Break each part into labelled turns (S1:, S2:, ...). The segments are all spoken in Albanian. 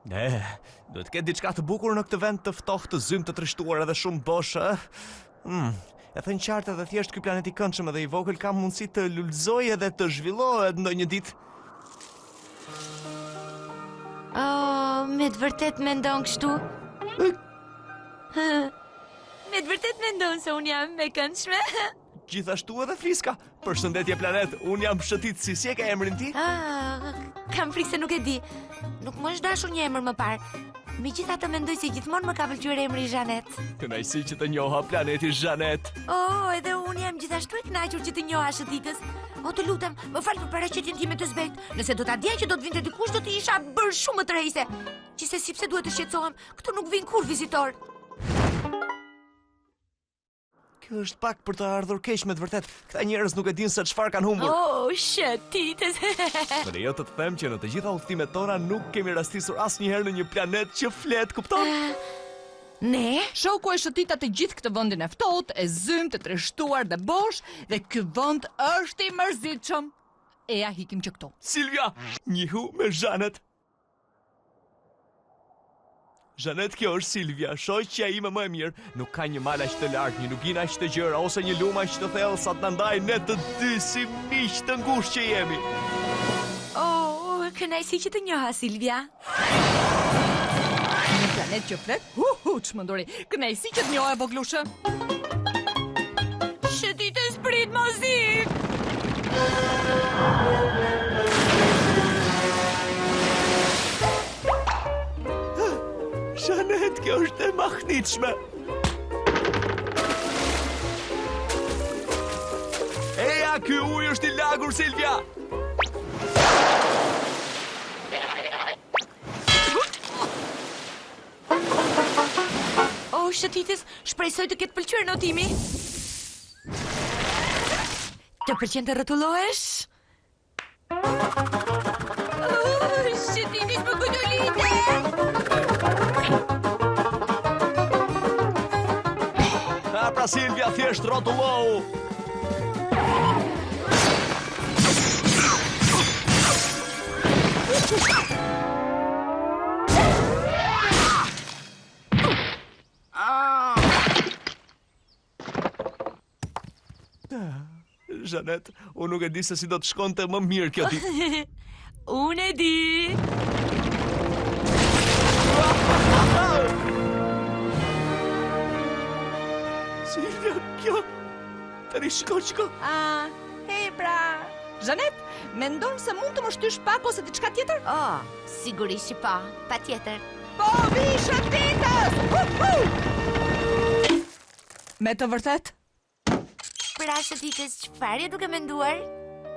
S1: Ne, duhet të ketë diçka të bukur në këtë vend të ftohtë, të zymtë, të trishtuar edhe shumë bosh, ë? Mm, e thënë qartë edhe thjesht ky planet i këndshëm edhe i vogël ka mundësi të lulëzojë edhe të zhvillohet ndonjë ditë.
S2: Oh, me të vërtetë mendon kështu? Me të vërtetë mendon se unë jam e këndshme?
S1: Gjithashtu edhe Fliska. Përshëndetje planet, unë jam Shëtitësi, si e ke emrin ti?
S2: Ah, kam frikë se nuk e di. Nuk më është dashur një emër më parë. Megjithatë mendoj se gjithmonë më ka pëlqyer emri Zhanet.
S1: Kënaqësi që të njoha planeti Zhanet.
S2: Oh, edhe unë jam gjithashtu e kënaqur që të njoha Shëtitës. O, të lutem, më fal për paraqitjen time të zbehtë. Nëse do ta dija që do të vinte dikush, do të isha bërë shumë më tërheqëse. Gjithsesi pse duhet të shqetësohem, këtu nuk vijnë kurrë vizitorë.
S1: Kjo është pak për të ardhur keq me të vërtetë. Këta njerëz nuk e dinë se çfarë kanë humbur.
S2: Oh, shëtitës.
S1: Më lejo të të them që në të gjitha udhëtimet tona nuk kemi rastisur asnjëherë në një planet që flet, kupton?
S2: Uh, ne?
S3: Shoku e shëtita të gjithë këtë vendin e ftohtë, e zymtë, e trishtuar dhe bosh, dhe ky vend është i mërzitshëm. Eja ikim që këtu.
S1: Silvia, njihu me Zhanet. Zhanet, kjo është Silvia, shoqja ime më e mirë. Nuk ka një mal aq të lartë, një luginë aq të gjerë ose një lumë aq të thellë sa të na ndajë ne të dy si miq të ngushtë që jemi.
S2: Oh, kënaqësi që të njoha Silvia.
S3: Një planet që flet? Hu hu, çmenduri. Kënaqësi që të njoha vogëlushe.
S2: Shëtitës prit mos ik.
S1: Zhanet, kjo është e mahnitshme. Eja, ky ujë është i lagur, Silvia!
S2: O, shëtitës, shpresoj të ketë pëlqyer notimi. Të pëlqen të rrotullohesh? Oh, shëtitës, më kudulite!
S1: Ha, pra Silvia, thjesht rrotullohu! Zhanet, unë nuk e di se si do të shkonte më mirë kjo
S2: ditë. Unë e di.
S1: Silvia, kjo Tani shiko, shiko.
S3: Ah, hej pra. Zhanet, mendon se mund të më shtysh pak ose diçka tjetër?
S2: Oh, sigurisht që po, patjetër.
S3: Po, vi shëtitës! Hu, hu! Me të vërtetë?
S2: Pra shëtitës, çfarë je duke menduar?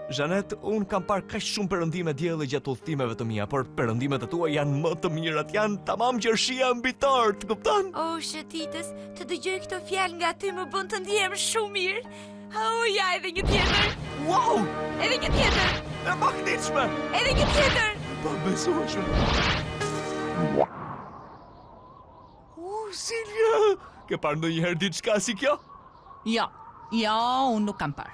S1: Zhanet, unë kam parë kaq shumë perëndime dielli gjatë udhëtimeve të mia, por perëndimet e tua janë më të mirat, janë tamam qershia mbi tortë, kupton?
S2: Oh, shëtitës, Të dëgjoj këto fjalë nga ty më bën të ndihem shumë mirë. Oh, ja, edhe një tjetër.
S1: Wow!
S2: Edhe një tjetër.
S1: E mahnitshme.
S2: Edhe një tjetër.
S1: Pabesueshme. Oh, Silvia, ke parë ndonjëherë diçka si kjo?
S3: Jo, jo, unë nuk kam parë.